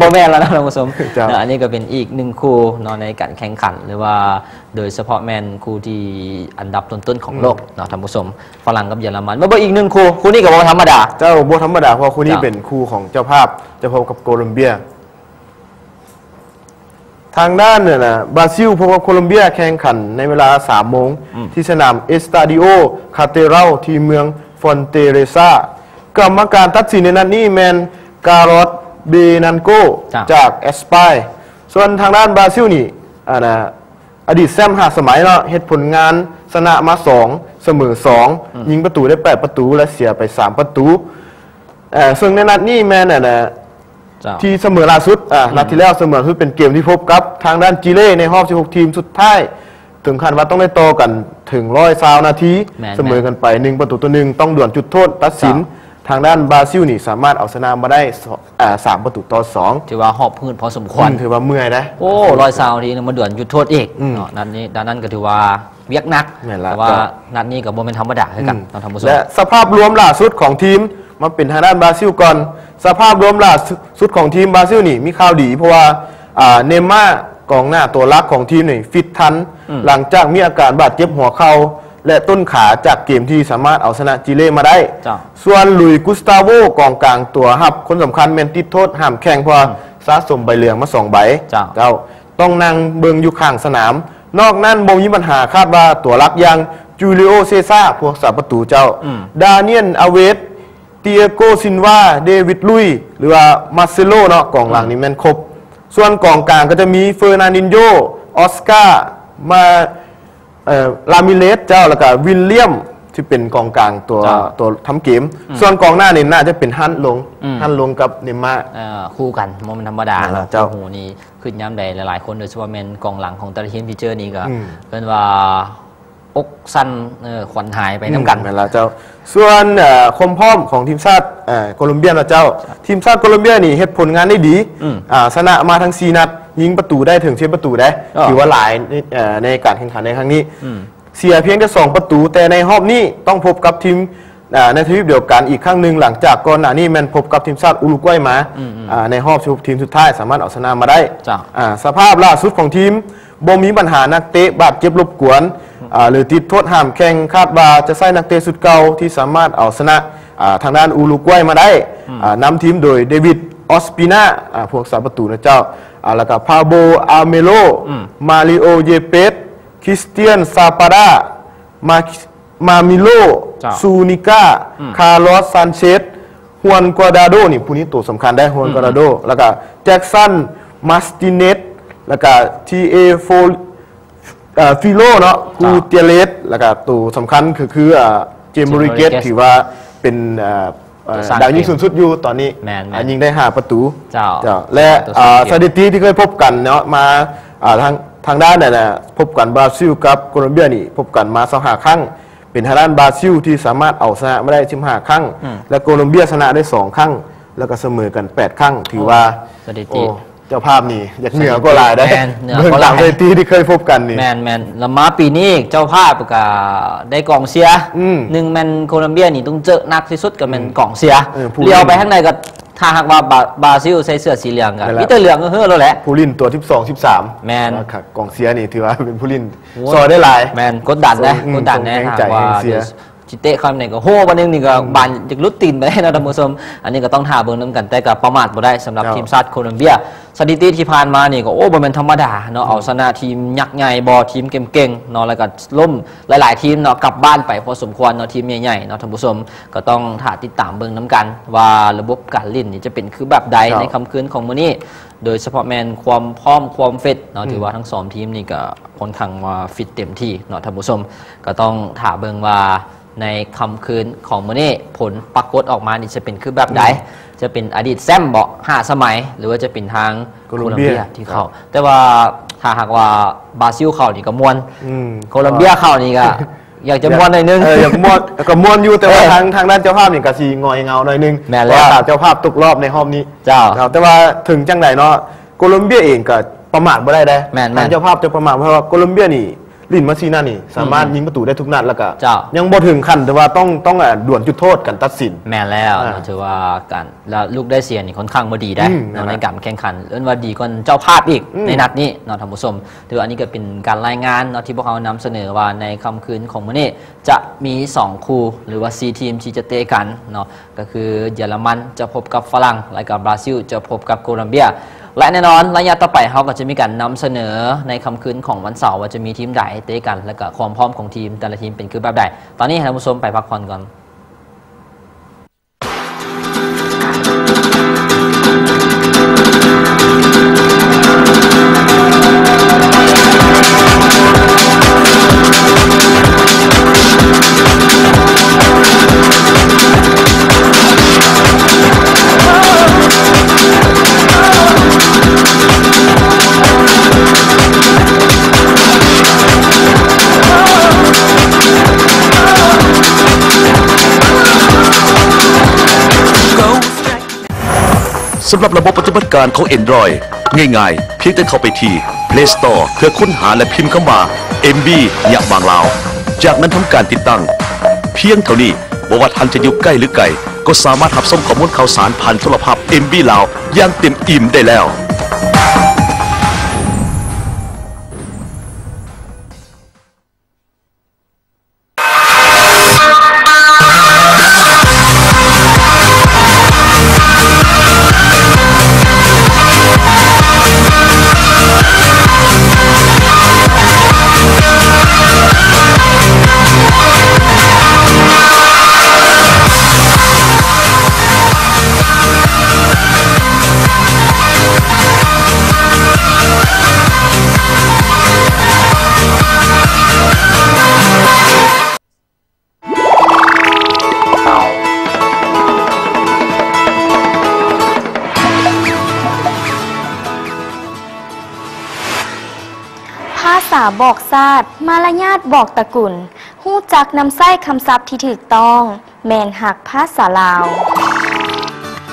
ບໍ່ແມ່ນແລ້ວເນາະທ່ານຜູ້ຊົມ ເຈົ້າ ເນາະ ອັນນີ້ກໍເປັນອີກໜຶ່ງຄູ່ເນາະ ໃນການແຂ່ງຂັນ ຫຼືວ່າ ໂດຍສະເພາະແມ່ນຄູ່ທີ່ອັນດັບຕົ້ນໆຂອງໂລກ ອືມ ເນາະທ່ານຜູ້ຊົມ ຝຣັ່ງກັບເຢຍລະມັນ ມາເບິ່ງອີກໜຶ່ງຄູ່ ຄູ່ນີ້ກໍບໍ່ທຳມະດາ ເຈົ້າ ບໍ່ທຳມະດາ ເພາະຄູ່ນີ້ ເຈົ້າ ເປັນຄູ່ຂອງເຈົ້າພາບ ເຈົ້າພົບກັບໂກລັມເບຍ ທາງດ້ານ ອັນນ່າ ບຣາຊິລພົບກັບໂກລັມເບຍ ແຂ່ງຂັນໃນເວລາສາມໂມງ ອືມ ທີ່ສະໜາມ Estadio Castelão ທີ່ເມືອງ Fortaleza ກຳມະການຕັດສິນໃນນັດນີ້ແມ່ນ Carlos Bernanco ເຈົ້າ ຈາກ Espanha ສ່ວນທາງດ້ານບຣາຊິລນີ້ ອັນນ່າ ອະດີດແຊ້ມຫ້າສະໄໝເນາະ ເຮັດຜົນງານຊະນະມາສອງ ສະເໝີສອງ ອືມ ຍິງປະຕູໄດ້ແປດປະຕູ ແລະ ເສຍໄປສາມປະຕູ ເອີ ເຊິ່ງໃນນັດນີ້ແມ່ນ ອັນນ່າ ເຈົ້າ ທີ່ສະເໝີຫຼ້າສຸດ ອ່າ ອືມ ນັດທີ່ແລ້ວສະເໝີຫຼ້າສຸດ ເປັນເກມທີ່ພົບກັບທາງດ້ານຈີເລໃນຮອບສິບຫົກທີມສຸດທ້າຍ ເຖິງຂັ້ນວ່າຕ້ອງໄດ້ຕໍ່ກັນເຖິງຮ້ອຍຊາວນາທີ ແມ່ນໆ ສະເໝີກັນໄປໜຶ່ງປະຕູຕໍ່ໜຶ່ງ ຕ້ອງດວນຈຸດໂທດຕັດສິນ ເຈົ້າ ທາງດ້ານບຣາຊິລນີ້ສາມາດເອົາຊະນະມາໄດ້ ສ- ເອີ ສາມປະຕູຕໍ່ສອງ ຖືວ່າຫອບຫືດພໍສົມຄວນ ອືມ ຖືວ່າເມື່ອຍເດ້ ໂອ້ ຮ້ອຍຊາວນາທີມາດວນຈຸດໂທດອີກ ອືມ ເນາະ ນັດນີ້ ດັ່ງນັ້ນກໍຖືວ່າວຽກໜັກ ແມ່ນລະ ແຕ່ວ່າ ເຈົ້າ ນັດນີ້ກໍບໍ່ແມ່ນທຳມະດາຄືກັນ ອືມ ເນາະທ່ານຜູ້ຊົມ ແລະ ສະພາບລວມລ່າສຸດຂອງທີມ ມາເປັນທາງດ້ານບຣາຊິລກ່ອນ ສະພາບລວມລ່າສຸດຂອງທີມບຣາຊິລນີ້ມີຂ່າວດີ ເພາະວ່າ ອ່າ ເນມາ ກອງໜ້າຕົວຫຼັກຂອງທີມນີ້ຟິດທັນ ອືມ ຫຼັງຈາກມີອາການບາດເຈັບຫົວເຂົ່າ ແລະ ຕົ້ນຂາຈາກເກມທີ່ສາມາດເອົາຊະນະຈີເລມາໄດ້. ເຈົ້າ. ສ່ວນ ລຸຍ ກຸສຕາໂວ ກອງກາງຕົວຮັບຄົນສຳຄັນແມ່ນຕິດໂທດຫ້າມແຂ່ງ ເພາະວ່າ ອືມ ສະສົມໃບເຫຼືອງມາສອງໃບ. ເຈົ້າ. ເຈົ້າ. ຕ້ອງນັ່ງເບິ່ງຢູ່ຂ້າງສະໜາມ. ນອກນັ້ນບໍ່ມີບັນຫາ, ຄາດວ່າຕົວຫຼັກຢ່າງ ຈູລິໂອ ເຊຊາ ຜູ້ຮັກສາປະຕູ ເຈົ້າ. ອືມ. ດານຽນ ອາເວດ ຕິເອໂກ ຊິນວາ ເດວິດ ລຸຍ ຫຼືວ່າ ມາເຊໂລ ເນາະ, ກອງຫຼັງນີ້ແມ່ນຄົບ. ອືມ. ສ່ວນກອງກາງກໍຈະມີ ເຟີນານດິນໂຍ ອອສກາ ມາ ເອີ ລາມິເລສ ເຈົ້າ ແລ້ວກໍ ວິນລຽມ ທີ່ເປັນກອງກາງຕົວ ເຈົ້າ ຕົວທຳເກມ. ອືມ. ສ່ວນກອງໜ້ານີ້ໜ້າຈະເປັນ ຮັນ ລົງ ອືມ ຮັນ ລົງ ກັບ ເນມາ. ເອີ ຄູ່ກັນ ບໍ່ແມ່ນທຳມະດາ ອ່າ ເນາະ. ເຈົ້າ. ໂອ້ໂຫ ນີ້ ຂຶ້ນຍາມໃດ ຫຼາຍໆຄົນ ໂດຍສະເພາະແມ່ນກອງຫຼັງຂອງແຕ່ລະທີມທີ່ເຈີນີ້ ກໍ ອືມ ເອີ້ນວ່າ ອົກສັ່ນ ເອີ ຂວັນຫາຍໄປນຳກັນ. ອືມ ແມ່ນແລ້ວເຈົ້າ. ສ່ວນ ເອີ ຄວາມພ້ອມຂອງທີມຊາດ ເອີ ໂກລັມເບຍນະເຈົ້າ, ທີມຊາດໂກລັມເບຍນີ້ເຮັດຜົນງານໄດ້ດີ. ອືມ. ອາ ຊະນະມາທັງສີ່ນັດ, ຍິງປະຕູໄດ້ເຖິງສິບປະຕູໄດ້. ເອີ ຖືວ່າຫຼາຍ ເອີ ໃນການແຂ່ງຂັນໃນຄັ້ງນີ້. ອືມ. ເສຍພຽງແຕ່ສອງປະຕູ, ແຕ່ໃນຮອບນີ້ຕ້ອງພົບກັບທີມ ອາ ໃນທະວີບດຽວກັນອີກຄັ້ງໜຶ່ງ, ຫຼັງຈາກກ່ອນໜ້ານີ້ແມ່ນພົບກັບທີມຊາດອຸລຸກວາຍມາ. ອືມໆ. ອາ ໃນຮອບສິບຫົກທີມສຸດທ້າຍສາມາດເອົາຊະນະມາໄດ້. ເຈົ້າ. ອາ ສະພາບລ່າສຸດຂອງທີມ ບໍ່ມີບັນຫານັກເຕະບາດເຈັບລົບກວນ ອືມ ອາ ຫຼືຕິດໂທດຫ້າມແຂ່ງ, ຄາດວ່າຈະໃຊ້ນັກເຕະຊຸດເກົ່າທີ່ສາມາດເອົາຊະນະ ອາ ທາງດ້ານອຸລຸກວາຍມາໄດ້. ອືມ. ອາ ນຳທີມໂດຍ ເດວິດ ອອສປີນາ ອາ ຜູ້ຮັກສາປະຕູນະເຈົ້າ, ອາ ແລ້ວກໍ ພາໂບ ອາເມໂລ, ອືມ ມາຣິໂອ ເຢເປດ, ຄຣິສຕຽນ ຊາປາດາ, ມາ ມາມິໂລ, ເຈົ້າ ຊູນິກາ, ອືມ ຄາລອສ ຊານເຊດ, ຮວນ ກວາດາໂດ, ນີ້ ຜູ້ນີ້ໂຕສຳຄັນໄດ໋ ຮວນ ອືມ ກວາດາໂດ, ແລ້ວກໍ ແຈັກສັນ ມາສຕິເນັດ, ແລ້ວກໍ ທີເອ ໂຟ ເອີ ຟີໂລເນາະ, ເຈົ້າ ກູເຕເຣສ, ແລ້ວກໍໂຕສຳຄັນກໍຄື ເອີ ເຈມ ໂຣດຣິເກສ ໂຣດຣິເກສ ຖືວ່າເປັນ ເອີ ເອີ ຕົວສ້າງ ດາວຍິງສູງສຸດຢູ່ຕອນນີ້. ແມ່ນໆ ອາ ຍິງໄດ້ຫ້າປະຕູ. ເຈົ້າ ເຈົ້າ ແລະ ຕົວສ້າງ ອາ ເກມ ສະຖິຕິທີ່ເຄີຍພົບກັນເນາະ ມາ ອາ ທາງ ທາງດ້ານນັ້ນນະ ພົບກັນບຣາຊິລກັບໂກລັມເບຍນີ້ ພົບກັນມາຊາວຫ້າຄັ້ງ, ເປັນທາງດ້ານບຣາຊິລທີ່ສາມາດເອົາຊະນະມາໄດ້ສິບຫ້າຄັ້ງ ອືມ ແລະ ໂກລັມເບຍຊະນະໄດ້ສອງຄັ້ງ ແລ້ວກໍສະເໝີກັນແປດຄັ້ງ. ຖືວ່າ ໂອ້ ສະຖິຕິ ໂອ້ ເຈົ້າພາບນີ້ຢາກເໜືອກວ່າຫຼາຍໄດ໋. ແມ່ນ ເໜືອກວ່າຫຼາຍ ເບິ່ງຕາມສະຖິຕິທີ່ເຄີຍພົບກັນນີ້. ແມ່ນໆ ແລ້ວມາປີນີ້ເຈົ້າພາບກໍໄດ້ກອງເຊຍ. ອືມ ໜຶ່ງແມ່ນໂກລັມເບຍນີ້ຕ້ອງເຈີໜັກທີ່ສຸດກໍແມ່ນ ອືມ ກອງເຊຍ. ເອີ ລ້ຽວໄປທາງໃດກໍ ຖ້າຫາກວ່າບຣາ ບຣາຊິລໃສ່ເສື້ອສີເຫຼືອງກໍ ແມ່ນແລ້ວ ມີແຕ່ເຫຼືອງເຮີໂລດແຫຼະ. ຜູ້ຫຼິ້ນຕົວສິບສອງ ສິບສາມ ແມ່ນ ກອງເຊຍນີ້ຖືວ່າເປັນຜູ້ຫຼິ້ນ ໂອ້ຍ ຊ່ອຍໄດ້ຫຼາຍ. ແມ່ນ ກົດດັນເດ້ ກົດດັນເດ້. ສົ່ງ ສົ່ງແຮງໃຈ ຫາກວ່າ ແຮງເຊຍ ຊິເຕະຄຳນີ້ກໍໂຫ ບາດໜຶ່ງນີ້ກໍ ອືມ ບານຢາກຫຼຸດຕີນໄປໄດ້ເນາະທ່ານຜູ້ຊົມ. ອັນນີ້ກໍຕ້ອງຖ້າເບິ່ງນຳກັນ, ແຕ່ກໍປະໝາດບໍ່ໄດ້ສຳລັບ ເຈົ້າ ທີມຊາດໂຄລັມເບຍ. ສະຖິຕິທີ່ຜ່ານມານີ້ກໍ ໂອ້ ບໍ່ແມ່ນທຳມະດາເນາະ, ອືມ ເອົາຊະນະທີມຍັກໃຫຍ່ບໍ່ ທີມເກັ່ງໆເນາະ, ແລ້ວກໍລົ້ມຫຼາຍໆທີມເນາະ ກັບບ້ານໄປພໍສົມຄວນເນາະ ທີມໃຫຍ່ໆເນາະທ່ານຜູ້ຊົມ. ກໍຕ້ອງຖ້າຕິດຕາມເບິ່ງນຳກັນວ່າລະບົບການຫຼິ້ນນີ້ຈະເປັນຄືແບບໃດ ເຈົ້າ ໃນຄ່ຳຄືນຂອງມື້ນີ້, ໂດຍສະເພາະແມ່ນຄວາມພ້ອມຄວາມຟິດເນາະ. ອືມ ຖືວ່າທັງສອງທີມນີ້ກໍຄ່ອນຂ້າງວ່າຟິດເຕັມທີ່ເນາະທ່ານຜູ້ຊົມ. ກໍຕ້ອງຖ້າເບິ່ງວ່າໃນຄ່ຳຄືນຂອງມື້ນີ້ ຜົນປາກົດອອກມານີ້ຈະເປັນຄືແບບໃດ? ອືມ ຈະເປັນອະດີດແຊ້ມບໍ່ ຫ້າສະໄໝ ຫຼືວ່າຈະເປັນທາງໂກລັມເບຍ ໂກລັມເບຍທີ່ເຂົ້າ? ແຕ່ວ່າຖ້າຫາກວ່າບຣາຊິລເຂົ້ານີ້ກໍມ່ວນ. ອືມ ໂກລັມເບຍເຂົ້ານີ້ກໍ ຢາກຈະມ່ວນໜ້ອຍໜຶ່ງ. ເອີ ຢາກມ່ວນ ກໍມ່ວນຢູ່ ແຕ່ວ່າ ເອີ ທາງ ທາງດ້ານເຈົ້າພາບນີ້ກໍຊິຫງອຍເຫງົາໜ້ອຍໜຶ່ງ. ແມ່ນແລ້ວ ເພາະວ່າເຈົ້າພາບຕົກຮອບໃນຮອບນີ້. ເຈົ້າ ເຈົ້າ ແຕ່ວ່າເຖິງຈັ່ງໃດເນາະ ໂກລັມເບຍເອງກໍປະໝາດບໍ່ໄດ້ເດ້. ແມ່ນໆ ທາງເຈົ້າພາບຈະປະໝາດ ເພາະວ່າໂກລັມເບຍນີ້ຫຼິ້ນມາສີ່ນັດນີ້ ສາມາດ ອືມ ຍິງປະຕູໄດ້ທຸກນັດ ແລ້ວກໍ ເຈົ້າ ຍັງບໍ່ເຖິງຂັ້ນທີ່ວ່າຕ້ອງ ຕ້ອງ ອາ ດວນຈຸດໂທດກັນຕັດສິນ. ແມ່ນແລ້ວ ອ່າ ເນາະ ຖືວ່າການ ແລ້ວລູກໄດ້ເສຍນີ້ຄ່ອນຂ້າງບໍ່ດີໄດ໋ ອືມ ເນາະ ໃນການແຂ່ງຂັນ ເອີ້ນວ່າດີກວ່າເຈົ້າພາບອີກ ອືມ ໃນນັດນີ້ເນາະທ່ານຜູ້ຊົມ. ຖືວ່າອັນນີ້ກໍເປັນການລາຍງານເນາະ ທີ່ພວກເຮົານຳສະເໜີວ່າໃນຄ່ຳຄືນຂອງມື້ນີ້ຈະມີສອງຄູ່ ຫຼືວ່າສີ່ທີມທີ່ຈະເຕະກັນເນາະ, ກໍຄືເຢຍລະມັນຈະພົບກັບຝຣັ່ງ ແລະ ກໍບຣາຊິລຈະພົບກັບໂກລັມເບຍ. ແລະ ແນ່ນອນ ໄລຍະຕໍ່ໄປເຮົາກໍຈະມີການນຳສະເໜີໃນຄ່ຳຄືນຂອງວັນເສົາວ່າຈະມີທີມໃດເຕະກັນ ແລະ ກໍຄວາມພ້ອມຂອງທີມແຕ່ລະທີມເປັນຄືແບບໃດ. ຕອນນີ້ໃຫ້ທ່ານຜູ້ຊົມໄປພັກຜ່ອນກ່ອນ. ສຳລັບລະບົບປະຕິບັດການຂອງ Android ງ່າຍໆ ພຽງແຕ່ເຂົ້າໄປທີ່ Play Store ເພື່ອຄົ້ນຫາ ແລະ ພິມຄຳວ່າ ເອັມບີ ຍະບາງລາວ. ຈາກນັ້ນທຳການຕິດຕັ້ງ. ພຽງເທົ່ານີ້, ບໍ່ວ່າທ່ານຈະຢູ່ໃກ້ ຫຼື ໄກ, ກໍສາມາດຮັບຊົມຂໍ້ມູນຂ່າວສານຜ່ານໂທລະພາບ ເອັມບີ ລາວ ຢ່າງເຕັມອີ່ມໄດ້ແລ້ວ. ຕາບອກຊາດ, ມາລະຍາດບອກຕະກຸນ, ຮູ້ຈັກນຳໃຊ້ຄຳສັບທີ່ຖືກຕ້ອງ, ແມ່ນຮັກພາສາລາວ.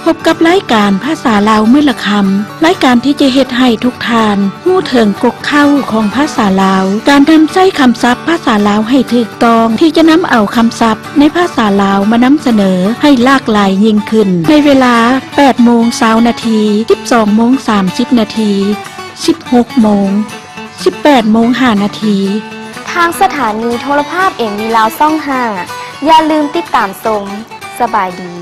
ພົບກັບລາຍການພາສາລາວມື້ລະຄຳ, ລາຍການທີ່ຈະເຮັດໃຫ້ທຸກທ່ານຮູ້ເຖິງກົກເຄົ້າຂອງພາສາລາວ, ການນຳໃຊ້ຄຳສັບພາສາລາວໃຫ້ຖືກຕ້ອງ, ທີ່ຈະນຳເອົາຄຳສັບໃນພາສາລາວມານຳສະເໜີໃຫ້ຫຼາກຫຼາຍຍິ່ງຂຶ້ນ ໃນເວລາ ແປດໂມງຊາວນາທີ, ສິບສອງໂມງສາມສິບນາທີ, ສິບຫົກໂມງ, ສິບແປດໂມງຫ້ານາທີ ທາງສະຖານີໂທລະພາບເອັມວີລາວຊ່ອງຫ້າ. ຢ່າລືມຕິດຕາມຊົມ. ສະບາຍດີ.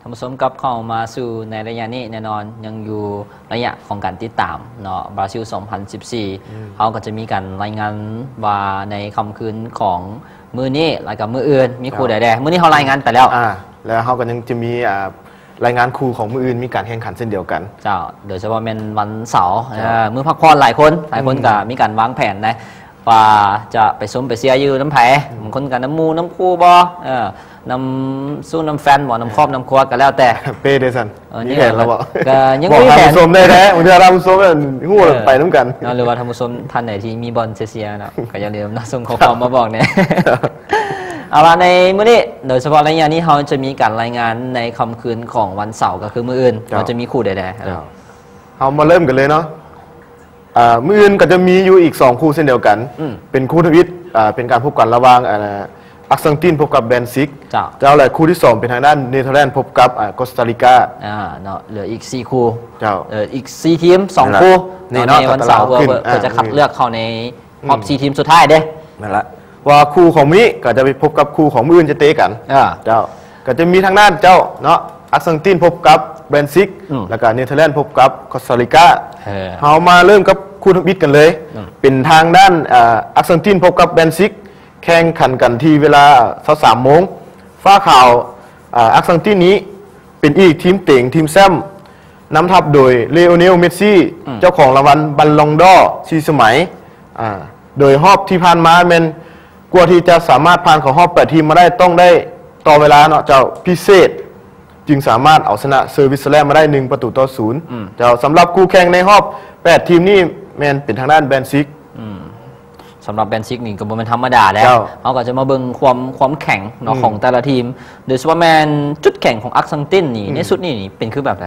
ທ່ານຜູ້ຊົມ ກັບເຂົ້າມາສູ່ໃນໄລຍະນີ້ ແນ່ນອນຍັງຢູ່ໄລຍະຂອງການຕິດຕາມເນາະ ບຣາຊິລສອງພັນສິບສີ່ ອືມ ເຮົາກໍຈະມີການລາຍງານວ່າໃນຄ່ຳຄືນຂອງມື້ນີ້ ແລ້ວກໍມື້ອື່ນມີ ເຈົ້າ ຄູ່ໃດແດ່. ມື້ນີ້ເຮົາລາຍງານໄປແລ້ວ ອ່າ ແລ້ວເຮົາກໍຍັງຈະມີ ອ່າ ລາຍງານຄູ່ຂອງມື້ອື່ນ ມີການແຂ່ງຂັນເຊັ່ນດຽວກັນ. ເຈົ້າ ໂດຍສະເພາະແມ່ນວັນເສົາ ເຈົ້າ ເອີ ມື້ພັກຜ່ອນ ຫຼາຍຄົນ ຫຼາຍຄົນ ອືມ ກໍມີການວາງແຜນນະ ວ່າຈະໄປຊົມໄປເຊຍຢູ່ນຳໃຜ ອືມ ບາງຄົນກໍນຳໝູ່ນຳຄູ່ບໍ ເອີ ນຳຊູ້ນຳແຟນບໍ ນຳຄອບນຳຄົວກໍແລ້ວແຕ່ ເປ້ເດ້ຊັ້ນ ເອີ ມີແຜນແລ້ວບໍ? ກໍຍັງບໍ່ມີແຜນ ບອກທ່ານຜູ້ຊົມໄດ້ແທ້ ບາງເທື່ອທ່ານຜູ້ຊົມຮູ້ ເອີ ໄປນຳກັນເນາະ ຫຼືວ່າທ່ານຜູ້ຊົມທ່ານໃດທີ່ມີບ່ອນເຊຍໆເນາະ ກໍຢ່າລືມເນາະ ສົ່ງຂໍ້ຄວາມມາບອກແດ່. ເອົາລະ ໃນມື້ນີ້ ໂດຍສະເພາະໄລຍະນີ້ ເຮົາຈະມີການລາຍງານໃນຄ່ຳຄືນຂອງວັນເສົາ ກໍຄືມື້ອື່ນ ເຈົ້າ ເຮົາຈະມີຄູ່ໃດແດ່? ເຈົ້າ ເຮົາມາເລີ່ມກັນເລີຍເນາະ. ອ່າ ມື້ອື່ນກໍຈະມີຢູ່ອີກສອງຄູ່ເຊັ່ນດຽວກັນ ອືມ ເປັນຄູ່ທຳອິດ ອ່າ ເປັນການພົບກັນລະຫວ່າງ ອ່າ ອັກສັງຕິນພົບກັບແບນຊິກ ເຈົ້າ ເຈົ້າ ແລະ ຄູ່ທີສອງເປັນທາງດ້ານເນເທີແລນພົບກັບ ອ່າ ກອສຕາລິກາ ອ່າ ເນາະ ເຫຼືອອີກສີ່ຄູ່ ເຈົ້າ ເອີ ອີກສີ່ທີມ ສອງ ນັ້ນລະ ຄູ່ ນີ້ເນາະ ໃນວັນເສົາ ເພື່ອ ເພື່ອຈະຄັດເລືອກເຂົ້າໃນ ອືມ ຮອບສີ່ທີມສຸດທ້າຍເດ້ ນັ້ນລະ ວ່າຄູ່ຂອງມື້ນີ້ກໍຈະໄປພົບກັບຄູ່ຂອງມື້ອື່ນຈະເຕະກັນ ເຈົ້າ ກໍຈະມີທາງດ້ານເຈົ້າເນາະ ອັກສັງຕິນພົບກັບແບນຊິກ ອືມ ແລ້ວກໍເນເທີແລນພົບກັບກອສຕາລິກາ ເອີ ເຮົາມາເລີ່ມກັບຄູ່ທຳອິດກັນເລີຍ ອືມ ເປັນທາງດ້ານ ເອີ ອັກສັງຕິນພົບກັບແບນຊິກ ແຂ່ງຂັນກັນທີ່ເວລາຊາວສາມໂມງ ຟ້າຂາວ ເອີ ອັກສັງຕິນນີ້ ເປັນອີກທີມເຕັງ ທີມແຊ້ມ ນຳທັບໂດຍ Lionel Messi ອືມ ເຈົ້າຂອງລາງວັນ Ballon d'Or ສີ່ສະໄໝ ອ່າ ໂດຍຮອບທີ່ຜ່ານມາແມ່ນ ກວ່າທີ່ຈະສາມາດຜ່ານເຂົ້າຮອບແປດທີມມາໄດ້ ຕ້ອງໄດ້ຕໍ່ເວລາເນາະ ເຈົ້າ ພິເສດ ຈຶ່ງສາມາດເອົາຊະນະ Switzerland ມາໄດ້ ໜຶ່ງປະຕູຕໍ່ສູນ ອືມ ເຈົ້າ ສຳລັບຄູ່ແຂ່ງໃນຮອບແປດທີມນີ້ ແມ່ນເປັນທາງດ້ານແບນຊິກ ອືມ ສຳລັບແບນຊິກນີ້ກໍບໍ່ແມ່ນທຳມະດາແລ້ວ ເຈົ້າ ເຮົາກໍຈະມາເບິ່ງຄວາມ ຄວາມແຂງເນາະ ອືມ ຂອງແຕ່ລະທີມ ໂດຍສະເພາະແມ່ນຈຸດແຂງຂອງອັກສັງຕິນນີ້ ອືມ ໃນຊຸດນີ້ນີ້ເປັນຄືແບບໃດ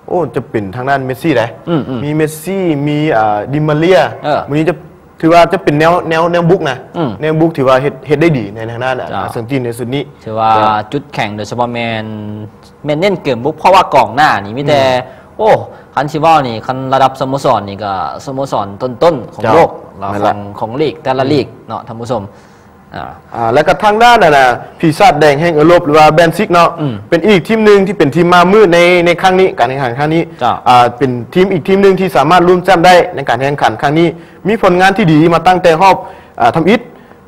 ໂອ້ ຈະເປັນທາງດ້ານເມດຊີໄດ໋ ອືມໆ ມີເມດຊີ ມີ ອ່າ ດີມາເຣຍ ເອີ ມື້ນີ້ຈະ ຖືວ່າຈະເປັນແນວ ແນວ ແນວບຸກນະ ອືມ ແນວບຸກຖືວ່າເຮັດ ເຮັດໄດ້ດີໃນທາງດ້ານ ເຈົ້າ ອາກສັງຕິນໃນຊຸດນີ້ ຖືວ່າ ເຈົ້າ ຈຸດແຂງໂດຍສະເພາະແມ່ນ ແມ່ນເນັ້ນເກມບຸກ ເພາະວ່າກອງໜ້ານີ້ມີແຕ່ ອືມ ໂອ້ ຄັນຊິເວົ້ານີ້ ຄັນລະດັບສະໂມສອນນີ້ກໍສະໂມສອນຕົ້ນໆຂອງໂລກ ເຈົ້າ ແລ້ວ ແມ່ນລະ ຂອງ ຂອງລີກ ແຕ່ລະ ອືມ ລີກເນາະ ທ່ານຜູ້ຊົມ ອ່າ ອ່າ ແລ້ວກໍທາງດ້ານ ອັນນ່າ ປີສາດແດງແຫ່ງເອີຣົບ ຫຼືວ່າແບນຊິກເນາະ ອືມ ເປັນອີກທີມໜຶ່ງທີ່ເປັນທີມມາມືດໃນ ໃນຄັ້ງນີ້ ການແຂ່ງຂັນຄັ້ງນີ້ ເຈົ້າ ອ່າ ເປັນທີມອີກທີມໜຶ່ງທີ່ສາມາດລຸ້ນແຊ້ມໄດ້ໃນການແຂ່ງຂັນຄັ້ງນີ້ ມີຜົນງານທີ່ດີມາຕັ້ງແຕ່ຮອບ ອ່າ ທຳອິດ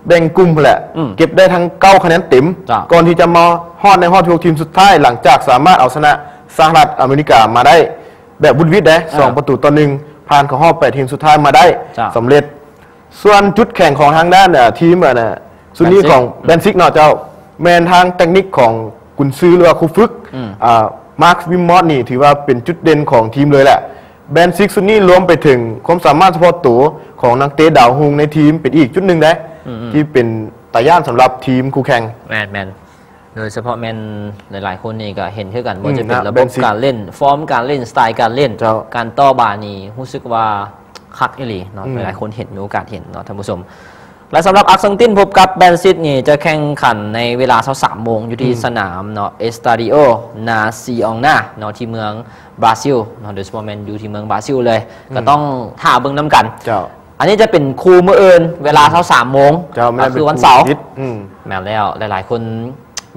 ແບ່ງກຸ່ມພຸ້ນແຫຼະ ອືມ ເກັບໄດ້ທັງເກົ້າຄະແນນເຕັມ ເຈົ້າ ກ່ອນທີ່ຈະມາຮອດໃນຮອບສິບຫົກທີມສຸດທ້າຍ ຫຼັງຈາກສາມາດເອົາຊະນະສະຫະລັດອາເມລິກາມາໄດ້ແບບຫວຸດຫວິດເດ້ ເອີ ສອງປະຕູຕໍ່ໜຶ່ງ ຜ່ານເຂົ້າຮອບແປດທີມສຸດທ້າຍມາໄດ້ ເຈົ້າ ສຳເລັດ. ສ່ວນຈຸດແຂງຂອງທາງດ້ານ ເອີ ທີມ ອັນນ່າ ຊຸດນີ້ຂອງແບນຊິກ ແບນຊິກເນາະເຈົ້າ ແມ່ນທາງເຕັກນິກຂອງກຸນຊື ຫຼືວ່າຄູຝຶກ ອືມ ອ່າ ມາກ ວິມມອດ ນີ້ ຖືວ່າເປັນຈຸດເດັ່ນຂອງທີມເລີຍແຫຼະ. ແບນຊິກຊຸດນີ້ລວມໄປເຖິງຄວາມສາມາດສະເພາະໂຕຂອງນັກເຕະດາວຮຸ່ງໃນທີມ ເປັນອີກຈຸດໜຶ່ງເດ້ ອືມໆ ທີ່ເປັນຕາຢ້ານສຳລັບທີມຄູ່ແຂ່ງ. ແມ່ນໆ ໂດຍສະເພາະແມ່ນຫຼາຍໆຄົນນີ້ກໍເຫັນຄືກັນ ອືມ ບໍ່ວ່າຈະເປັນລະບົບການຫຼິ້ນ ຟອມການຫຼິ້ນ ສະໄຕການຫຼິ້ນ ເຈົ້າ ການຕໍ່ບານນີ້ ຮູ້ສຶກວ່າຄັກອີ່ຫຼີເນາະ ອືມ ຫຼາຍໆຄົນເຫັນ ມີໂອກາດເຫັນເນາະ ທ່ານຜູ້ຊົມ. ແລະ ສຳລັບອັກສັງຕິນພົບກັບແບນຊິກນີ້ ຈະແຂ່ງຂັນໃນເວລາຊາວສາມໂມງ ຢູ່ທີ່ ອືມ ສະໜາມເນາະ Estádio Nacional ເນາະ ທີ່ເມືອງບຣາຊິລເນາະ ໂດຍສະເພາະແມ່ນຢູ່ທີ່ເມືອງບຣາຊິລເລີຍ ອືມ ກໍຕ້ອງຖ້າເບິ່ງນຳກັນ ເຈົ້າ ອັນນີ້ຈະເປັນຄູ່ມື້ອື່ນ ເວລາ ອືມ ຊາວສາມໂມງ ເຈົ້າ ກໍຄືວັນເສົາ ອືມ ແມ່ນແລ້ວ ຫຼາຍໆຄົນ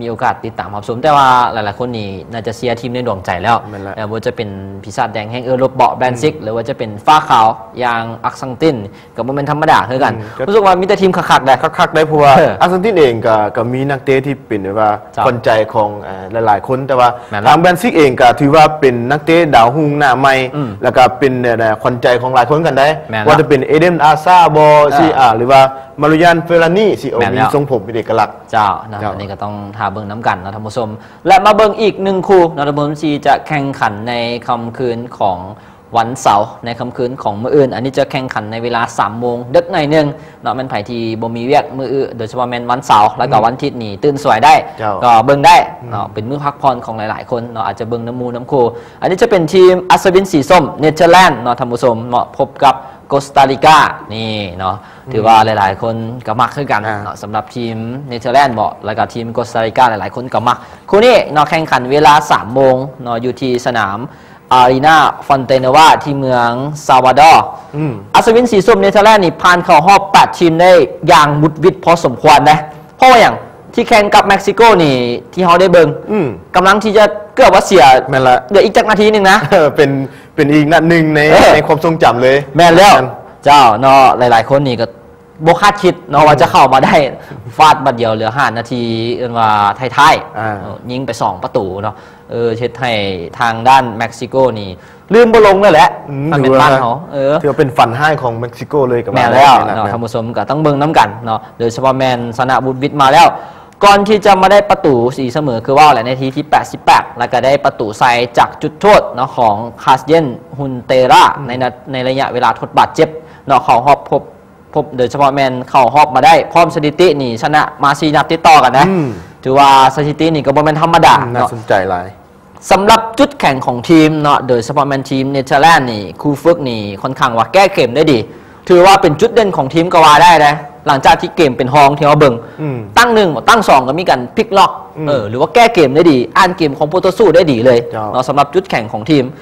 ມີໂອກາດຕິດຕາມຮັບຊົມ ແຕ່ວ່າຫຼາຍໆຄົນນີ້ໜ້າຈະເຊຍທີມໃນດວງໃຈແລ້ວ ແມ່ນລະ ເອີ ບໍ່ວ່າຈະເປັນປີສາດແດງແຫ່ງເອີຣົບເບາະ ແບຣນຊິກ ອືມ ຫຼືວ່າຈະເປັນຟ້າຂາວຢ່າງອັກຊັງຕິນ ກໍບໍ່ແມ່ນທຳມະດາຄືກັນ ອືມ ກໍ ຮູ້ສຶກວ່າມີແຕ່ທີມຄັກໆ ເດ້ ຄັກໆ ເດ້ ເພາະວ່າ ເອີ ອັກຊັງຕິນເອງກໍ ກໍມີນັກເຕະທີ່ເປັນແບບວ່າ ເຈົ້າ ຂວັນໃຈຂອງ ເອີ ຫຼາຍໆຄົນ ແຕ່ວ່າ ແມ່ນລະ ທາງແບຣນຊິກເອງກໍຖືວ່າເປັນນັກເຕະດາວຮຸ່ງໜ້າໃໝ່ ອືມ ແລ້ວກໍເປັນ ເອີ ຂວັນໃຈຂອງຫຼາຍຄົນຄືກັນໄດ໋ ແມ່ນລະ ວ່າຈະເປັນເອເດນ ອາຊາບໍ ເອີ ຊີອາ ຫຼືວ່າມາລູຢານ ເຟຣານີ ທີ່ ເອີ ແມ່ນແລ້ວ ມີຊົງຜົມເປັນເອກະລັກ ເຈົ້າ ເນາະ ເຈົ້າ ອັນນີ້ກໍຕ້ອງຖ້າເບິ່ງນຳກັນເນາະທ່ານຜູ້ຊົມ ແລະ ມາເບິ່ງອີກໜຶ່ງຄູ່ເນາະທ່ານຜູ້ຊົມ ທີ່ຈະແຂ່ງຂັນໃນຄ່ຳຄືນຂອງວັນເສົາ ໃນຄ່ຳຄືນຂອງມື້ອື່ນ ອັນນີ້ຈະແຂ່ງຂັນໃນເວລາສາມໂມງເດິກໜ້ອຍໜຶ່ງເນາະ ແມ່ນໃຜທີ່ບໍ່ມີວຽກມື້ອື່ນ ໂດຍສະເພາະແມ່ນວັນເສົາ ແລ້ວກໍ ອືມ ວັນທິດນີ້ຕື່ນສວຍໄດ້ ເຈົ້າ ກໍເບິ່ງໄດ້ເນາະ ອືມ ເປັນມື້ພັກຜ່ອນຂອງຫຼາຍໆຄົນເນາະ ອາດຈະເບິ່ງນຳໝູ່ນຳຄູ່ ອັນນີ້ຈະເປັນທີມອັດສະວິນສີສົ້ມ ເນເທີແລນເນາະທ່ານຜູ້ຊົມເນາະ ພົບກັບ ໂກສຕາລິກາ ນີ້ເນາະ ອືມ ຖືວ່າຫຼາຍໆຄົນກໍມັກຄືກັນ ອ່າ ເນາະ ສຳລັບທີມເນເທີແລນເບາະ ແລ້ວກໍທີມໂກສຕາລິກາ ຫຼາຍໆຄົນກໍມັກ ຄູ່ນີ້ເນາະ ແຂ່ງຂັນເວລາສາມໂມງເນາະ ຢູ່ທີ່ສະໜາມ ອາຣີນາ ຟອນເຕເນວາ ທີ່ເມືອງຊາວາດໍ ອືມ ອັດສະວິນສີສົ້ມເນເທີແລນນີ້ຜ່ານເຂົ້າຮອບແປດທີມໄດ້ຢ່າງຫວຸດຫວິດພໍສົມຄວນເດ້ ເພາະວ່າຫຍັງ? ທີ່ແຂ່ງກັບເມັກຊິໂກນີ້ ທີ່ເຮົາໄດ້ເບິ່ງ ອືມ ກຳລັງທີ່ຈະເກືອບວ່າເສຍ ແມ່ນລະ ເຫຼືອອີກຈັກນາທີໜຶ່ງນະ ເອີ ເປັນ ເປັນອີກນັດໜຶ່ງໃນ ເອີ ໃນຄວາມຊົງຈຳເລີຍ ແມ່ນແລ້ວ ແມ່ນ ເຈົ້າເນາະ ຫຼາຍໆຄົນນີ້ກໍບໍ່ຄາດຄິດເນາະ ອືມ ວ່າຈະເຂົ້າມາໄດ້ ຟາດບັດດຽວເຫຼືອຫ້ານາທີ ເອີ້ນວ່າທ້າຍໆ ອ່າ ເອີ ຍິງໄປສອງປະຕູເນາະ ເອີ ເຮັດໃຫ້ທາງດ້ານເມັກຊິໂກນີ້ລືມບໍ່ລົງເລີຍແຫຼະ ອືມ ຄັນແມ່ນບ້ານເຮົາ ຖືວ່າ ເອີ ຖືວ່າເປັນຝັນຮ້າຍຂອງເມັກຊິໂກເລີຍກໍວ່າ ແມ່ນແລ້ວເນາະ ເນາະ ທ່ານຜູ້ຊົມ ກໍຕ້ອງເບິ່ງນຳກັນເນາະ ໂດຍສະເພາະແມ່ນຊະນະຫວຸດຫວິດມາແລ້ວ ກ່ອນທີ່ຈະມາໄດ້ປະຕູຕີສະເໝີຄືເວົ້າແຫຼະ ໃນນາທີທີແປດສິບແປດ ແລ້ວກໍໄດ້ປະຕູໃສ່ຈາກຈຸດໂທດເນາະ ຂອງຄາສເຢັນ ຮຸນເຕຣາ ອືມ ໃນນະ ໃນໄລຍະເວລາທົດບາດເຈັບເນາະ ເຂົ້າຮອບພົບ ພົບ ໂດຍສະເພາະແມ່ນເຂົ້າຮອບມາໄດ້ ພ້ອມສະຖິຕິນີ້ຊະນະມາສີ່ນັດຕິດຕໍ່ກັນນະ ອືມ ຖືວ່າສະຖິຕິນີ້ກໍບໍ່ແມ່ນທຳມະດາ ອືມ ໜ້າ ເນາະ ສົນໃຈຫຼາຍ ສຳລັບຈຸດແຂງຂອງທີມເນາະ ໂດຍສະເພາະແມ່ນທີມເນເທີແລນນີ້ ຄູຝຶກນີ້ຄ່ອນຂ້າງວ່າແກ້ເກມໄດ້ດີ ຖືວ່າເປັນຈຸດເດັ່ນຂອງທີມກໍວ່າໄດ້ເດ້ ຫຼັງຈາກທີ່ເກມເປັນຮອງທີ່ເຮົາເບິ່ງ ອືມ ຕັ້ງໜຶ່ງ ຕັ້ງສອງ ກໍມີການພລິກລັອກ ອືມ ເອີ ຫຼືວ່າແກ້ເກມໄດ້ດີ ອ່ານເກມຂອງຄູ່ຕໍ່ສູ້ໄດ້ດີເລີຍ ເຈົ້າ ເນາະ ສຳລັບຈຸດແຂງຂອງທີມ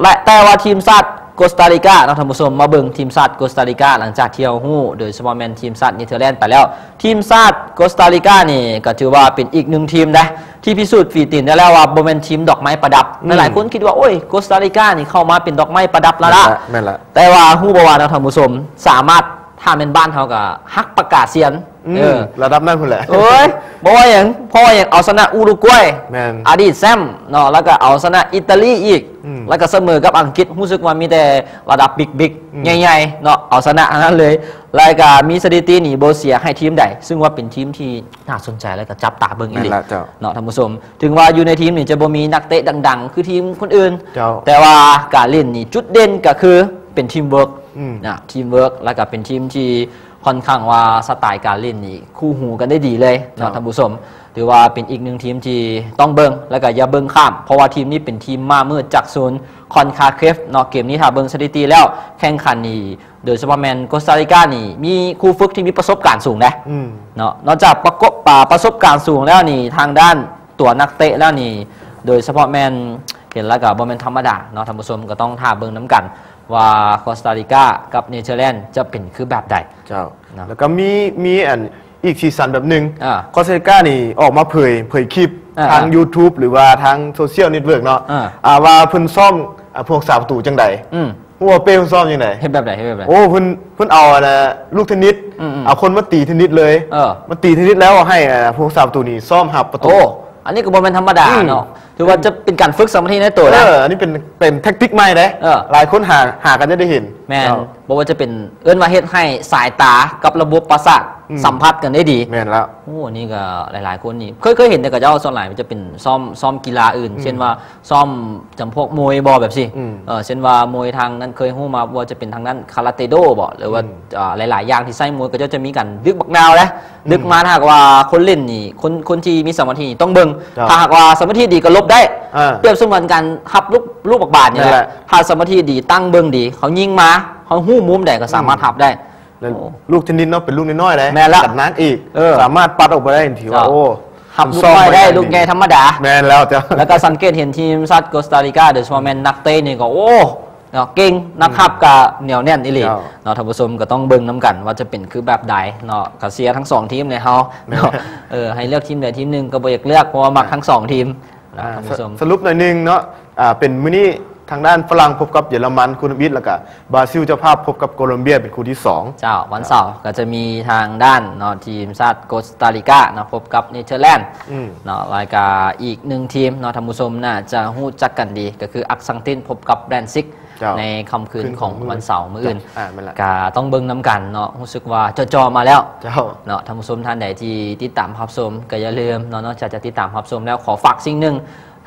ແລະ ແຕ່ວ່າທີມຊາດໂກສຕາລິກາເນາະທ່ານຜູ້ຊົມ ມາເບິ່ງທີມຊາດໂກສຕາລິກາ ຫຼັງຈາກທີ່ເຮົາຮູ້ ໂດຍສະເພາະແມ່ນທີມຊາດເນເທີແລນໄປແລ້ວ ທີມຊາດໂກສຕາລິການີ້ກໍຖືວ່າເປັນອີກໜຶ່ງທີມເດ້ ທີ່ພິສູດຝີຕີນໄດ້ແລ້ວວ່າບໍ່ແມ່ນທີມດອກໄມ້ປະດັບ ອືມ ຫຼາຍໆຄົນຄິດວ່າ ໂອ້ຍ ໂກສຕາລິການີ້ເຂົ້າມາເປັນດອກໄມ້ປະດັບແລ້ວລະ ແມ່ນລະ ແມ່ນລະ ແຕ່ວ່າຮູ້ບໍ່ວ່າເນາະທ່ານຜູ້ຊົມ ສາມາດ ຖ້າແມ່ນບ້ານເຮົາກໍຮັກປະກາດສຽນ ອືມ ເອີ ລະດັບນັ້ນພຸ້ນແຫຼະ ໂອ້ຍ ບໍ່ວ່າຫຍັງ ເພາະວ່າຫຍັງ ເອົາຊະນະອູຣຸກວາຍ ແມ່ນ ອະດີດແຊ້ມເນາະ ແລ້ວກໍເອົາຊະນະອີຕາລີອີກ ອືມ ແລ້ວກໍສະເໝີກັບອັງກິດ ຮູ້ສຶກວ່າມີແຕ່ລະດັບບິກໆ ອືມ ໃຫຍ່ໆເນາະ ເອົາຊະນະທັງນັ້ນເລີຍ ແລ້ວກໍມີສະຖິຕິໜີບໍ່ເສຍໃຫ້ທີມໃດ ຊຶ່ງວ່າເປັນທີມທີ່ໜ້າສົນໃຈ ແລ້ວກໍຈັບຕາເບິ່ງອີ່ຫຼີ ແມ່ນລະເຈົ້າ ເນາະທ່ານຜູ້ຊົມ ເຖິງວ່າຢູ່ໃນທີມນີ້ຈະບໍ່ມີນັກເຕະດັງໆ ຄືທີມຄົນອື່ນ ເຈົ້າ ແຕ່ວ່າການຫຼິ້ນນີ້ຈຸດເດັ່ນກໍຄືເປັນທີມເວີກ ອືມ ນະ ທີມເວີກ ແລ້ວກໍເປັນທີມທີ່ ຂ້ອນຂ້າງວ່າສະໄຕການຫຼິ້ນນີ້ຄູ່ຫູກັນໄດ້ດີເລີຍເນາະ ເຈົ້າ ທ່ານຜູ້ຊົມ ຖືວ່າເປັນອີກໜຶ່ງທີມທີ່ຕ້ອງເບິ່ງ ແລ້ວກໍຢ່າເບິ່ງຂ້າມ ເພາະວ່າທີມນີ້ເປັນທີມມ້າມືດຈາກໂຊນຄອນຄາເຄຟເນາະ ເກມນີ້ຖ້າເບິ່ງສະຖິຕິແລ້ວ ແຂ່ງຂັນນີ້ ໂດຍສະເພາະແມ່ນໂກສຕາລິການີ້ ມີຄູຝຶກທີ່ມີປະສົບການສູງເດ້ ອືມ ເນາະ ນອກຈາກປະກົບ ປະສົບການສູງແລ້ວນີ້ ທາງດ້ານຕົວນັກເຕະແລ້ວນີ້ ໂດຍສະເພາະແມ່ນເຫັນແລ້ວກໍບໍ່ແມ່ນທຳມະດາເນາະ ທ່ານຜູ້ຊົມ ກໍຕ້ອງຖ້າເບິ່ງນຳກັນ ວ່າໂກສຕາລິກາກັບເນເທີແລນຈະເປັນຄືແບບໃດ ເຈົ້າ ເນາະ ແລ້ວກໍມີ ມີອັນອີກສີສັນແບບໜຶ່ງ ອາ ໂກສຕາລິການີ້ອອກມາເຜີຍ ເຜີຍຄລິບ ອາ ທາງ YouTube ຫຼືວ່າທາງໂຊຊຽວເນັດເວີກເນາະ ອາ ອາ ວ່າເພິ່ນຊ້ອມ ອາ ຜູ້ຮັກສາປະຕູຈັ່ງໃດ ອືມ ຮູ້ວ່າເປ້ເພິ່ນຊ້ອມຈັ່ງໃດ ເຮັດແບບໃດ ເຮັດແບບໃດ ໂອ້ ເພິ່ນ ເພິ່ນເອົາອັນນ່າລູກເທນນິດ ອືມໆ ເອົາຄົນມາຕີເທນນິດເລີຍ ເອີ ມາຕີເທນນິດແລ້ວໃຫ້ ອາ ຜູ້ຮັກສາປະຕູນີ້ຊ້ອມຮັບປະຕູ ໂອ້ ອັນນີ້ກໍບໍ່ແມ່ນທຳມະດາ ອືມ ເນາະ ຖືວ່າຈະເປັນການຝຶກສະມາທິໃນໂຕນະ ເອີ ອັນນີ້ເປັນ ເປັນແທັກຕິກໃໝ່ເດ້ ເອີ ຫຼາຍຄົນຫາ ຫາກັນຈະໄດ້ເຫັນ ແມ່ນ ເນາະ ບໍ່ວ່າຈະເປັນ ເອີ້ນວ່າເຮັດໃຫ້ສາຍຕາກັບລະບົບປະສາດ ອືມ ສຳຜັດກັນໄດ້ດີ ແມ່ນແລ້ວ ໂອ້ ອັນນີ້ກໍຫຼາຍໆຄົນນີ້ ເຄີຍ ເຄີຍເຫັນແຕ່ເຂົາເຈົ້າສ່ວນຫຼາຍມັນຈະເປັນຊ້ອມ ຊ້ອມກິລາອື່ນ ອືມ ເຊັ່ນວ່າຊ້ອມຈຳພວກມວຍບໍ ແບບຊີ້ ອືມ ເອີ ເຊັ່ນວ່າມວຍທາງນັ້ນ ເຄີຍຮູ້ມາບໍ່ວ່າຈະເປັນທາງດ້ານຄາຣາເຕໂດບໍ ຫຼືວ່າ ອືມ ເອີ ຫຼາຍໆຢ່າງທີ່ໃຊ້ມວຍ ເຂົາເຈົ້າຈະມີການດຶກບັກນາວເດ້ ອືມ ດຶກມາ ຖ້າຫາກວ່າຄົນຫຼິ້ນນີ້ ຄົນ ຄົນທີ່ມີສະມາທິນີ້ຕ້ອງເບິ່ງ ເຈົ້າ ຖ້າຫາກວ່າສະມາທິດີກໍຫຼົບໄດ້ ອາ ປຽບສະເໝືອນການຮັບລູກ ລູກບັກບາດນີ້ແຫຼະ ນັ້ນແຫຼະ ຖ້າສະມາທິດີຕັ້ງເບິ່ງດີ ເຂົາຍິງມາ ເຂົາຮູ້ມຸມໃດກໍສາມາດ ອືມ ຮັບໄດ້ ແລ້ວ ໂອ້ ລູກເທນນິດເນາະ ເປັນລູກນ້ອຍໆເດ້ ແມ່ນລະ ກັບນາງອີກ ເອີ ສາມາດປັດອອກໄປໄດ້ ຖືວ່າ ເຈົ້າ ໂອ້ ຮັບລູກນ້ອຍໄດ້ ລູກໃຫຍ່ທຳມະດາ ແມ່ນແລ້ວເຈົ້າ ແລ້ວກໍສັງເກດເຫັນທີມຊາດໂກສຕາລິກາ ໂດຍສະເພາະແມ່ນນັກເຕະນີ້ກໍ ໂອ້ ເນາະ ເກັ່ງ ນັກຮັບກໍໜຽວແໜ້ນອີ່ຫຼີເນາະ. ທ່ານຜູ້ຊົມກໍຕ້ອງເບິ່ງນຳກັນວ່າຈະເປັນຄືແບບໃດເນາະ. ກໍເຊຍທັງສອງທີມໃນເຮົາເນາະ. ເອີ ໃຫ້ເລືອກທີມໃດທີມໜຶ່ງກໍບໍ່ຢາກເລືອກ ເພາະວ່າມັກທັງສອງທີມນະ ທ່ານຜູ້ຊົມ. ສະຫຼຸບໜ້ອຍໜຶ່ງເນາະ ອ່າ ເປັນມື້ນີ້ທາງດ້ານຝຣັ່ງພົບກັບເຢຍລະມັນຄູ່ທຳອິດ ແລ້ວກໍບຣາຊິລເຈົ້າພາບພົບກັບໂກລັມເບຍເປັນຄູ່ທີສອງ. ເຈົ້າ ວັນເສົາກໍຈະມີທາງດ້ານເນາະ ທີມຊາດໂກສຕາລິກາເນາະ ພົບກັບເນເທີແລນເນາະ. ແລ້ວກໍອີກໜຶ່ງທີມເນາະ ທ່ານຜູ້ຊົມໜ້າຈະຮູ້ຈັກກັນດີ ກໍຄືອັກຊັງຕິນພົບກັບແບຣນຊິກ ໃນຄ່ຳຄືນຂອງວັນເສົາມື້ອື່ນ. ກໍຕ້ອງເບິ່ງນຳກັນເນາະ. ຮູ້ສຶກວ່າຈໍ່ໆມາແລ້ວເນາະ. ທ່ານຜູ້ຊົມທ່ານໃດທີ່ຕິດຕາມຮັບຊົມ ກໍຢ່າລືມເນາະ ນອກຈາກຈະຕິດຕາມຮັບຊົມແລ້ວ ຂໍຝາກສິ່ງໜຶ່ງ.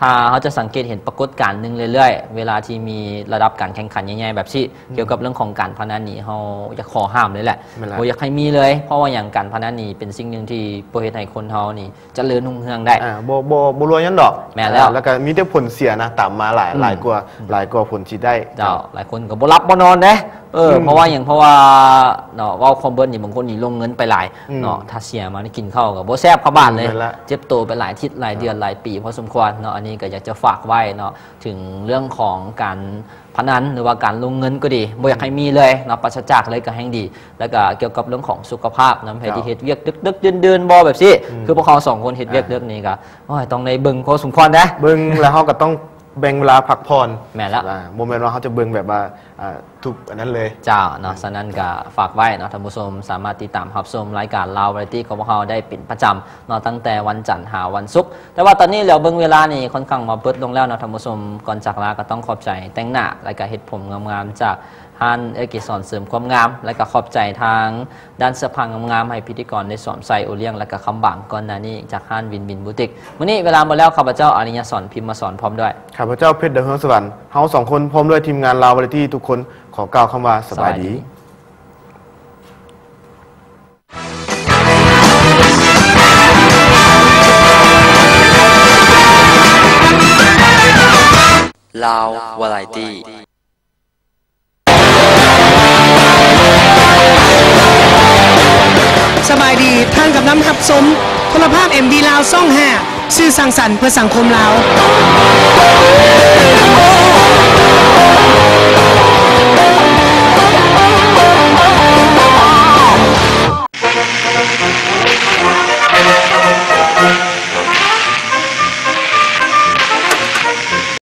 ຖ້າເຮົາຈະສັງເກດເຫັນປາກົດການໜຶ່ງເລື້ອຍໆ ເວລາທີ່ມີລະດັບການແຂ່ງຂັນໃຫຍ່ໆແບບນີ້ ກ່ຽວກັບເລື່ອງຂອງການພະນັນນີ້ ເຮົາຢາກຂໍຫ້າມເລີຍແຫຼະ. ບໍ່ຢາກໃຫ້ມີເລີຍ. ເພາະວ່າຫຍັງ? ການພະນັນນີ້ເປັນສິ່ງໜຶ່ງທີ່ບໍ່ເຮັດໃຫ້ຄົນເຮົານີ້ ຈະເລີນຮຸ່ງເຮືອງໄດ້. ອ່າ ບໍ່ ບໍ່ ບໍ່ລວຍຫຍັງດອກ. ແມ່ນແລ້ວ. ອ່າ ແລ້ວກໍມີແຕ່ຜົນເສຍນະ ຕາມມາຫຼາຍ ອືມ ຫຼາຍກວ່າ ຫຼາຍກວ່າຜົນທີ່ໄດ້. ເຈົ້າ ເຈົ້າ ຫຼາຍຄົນກໍບໍ່ຫຼັບບໍ່ນອນເດ້. ເອີ ອືມ ເພາະວ່າຫຍັງ? ເພາະວ່າເນາະ ເວົ້າຄວາມເບິດນີ້ ບາງຄົນນີ້ລົງເງິນໄປຫຼາຍ ອືມ ເນາະ ຖ້າເສຍມານີ້ກິນເຂົ້າກໍບໍ່ແຊບເຂົ້າບາດເລີຍ. ແມ່ນລະ. ເຈັບໂຕໄປຫຼາຍທິດຫຼາຍເດືອນ ເຈົ້າ ຫຼາຍປີພໍສົມຄວນເນາະ. ອັນນີ້ກໍຢາກຈະຝາກໄວ້ເນາະ ເຖິງເລື່ອງຂອງການ ພະນັນ ຫຼືວ່າການລົງເງິນກໍດີ ບໍ່ຢາກໃຫ້ມີເລີຍເນາະ ປາສະຈາກເລີຍກໍແຮ່ງດີ. ແລ້ວກໍກ່ຽວກັບເລື່ອງຂອງສຸຂະພາບນຳ ໃຜທີ່ເຮັດວຽກດຶກໆ ດື່ນໆ ບໍ່ແບບຊີ້ ອືມ ຄືພວກເຮົາສອງຄົນເຮັດວຽກ ອ່າ ດຶກນີ້ກໍ ໂອ້ຍ ຕ້ອງໄດ້ເບິ່ງພໍສົມຄວນເດ້. ເບິ່ງແລ້ວເຮົາກໍຕ້ອງແບ່ງເວລາພັກຜ່ອນ. ແມ່ນລະ. ອ່າ ບໍ່ແມ່ນວ່າເຮົາຈະເບິ່ງແບບວ່າ ອ່າ ທຸກອັນນັ້ນເລີຍ. ເຈົ້າເນາະ. ອືມ ສະນັ້ນກໍຝາກໄວ້ເນາະ ທ່ານຜູ້ຊົມສາມາດຕິດຕາມຮັບຊົມລາຍການລາວວາຣາຍຕີ້ຂອງພວກເຮົາໄດ້ເປັນປະຈຳເນາະ ຕັ້ງແຕ່ວັນຈັນຫາວັນສຸກ. ແຕ່ວ່າຕອນນີ້ແລ້ວເບິ່ງເວລານີ້ຄ່ອນຂ້າງມາເບິດລົງແລ້ວເນາະທ່ານຜູ້ຊົມ. ກ່ອນຈາກລາກໍຕ້ອງຂອບໃຈແຕ່ງໜ້າ ແລ້ວກໍເຮັດຜົມງາມໆ ຈາກຮ້ານເອື້ອຍເກສອນເສີມຄວາມງາມ ແລ້ວກໍຂອບໃຈທາງດ້ານເສື້ອຜ້າງາມໆ ໃຫ້ພິທີກອນໄດ້ສວມໃສ່ໂອລ້ຽງ ແລ້ວກໍຄຳບາງ ກ່ອນໜ້ານີ້ຈາກຮ້ານວິນວິນບູຕິກ. ມື້ນີ້ເວລາໝົດແລ້ວ ຂ້າພະເຈົ້າ ອາລິຍະສອນ ພິມມະສອນ ພ້ອມດ້ວຍ ຂ້າພະເຈົ້າ ເພັດ ດາວເຮືອງສະຫວັນ ເຮົາສອງຄົນພ້ອມດ້ວຍທີມງານລາວວາຣາຍຕີ້ທຸກຄົນ ຂໍກ່າວຄຳວ່າ ສະບາຍດີ. ສະບາຍດີ. ລາວວາຣາຍຕີ້ ສະບາຍດີ. ທ່ານກຳລັງຮັບຊົມໂທລະພາບເອັມວີລາວຊ່ອງຫ້າ ສື່ສ້າງສັນເພື່ອສັງຄົມລາວ.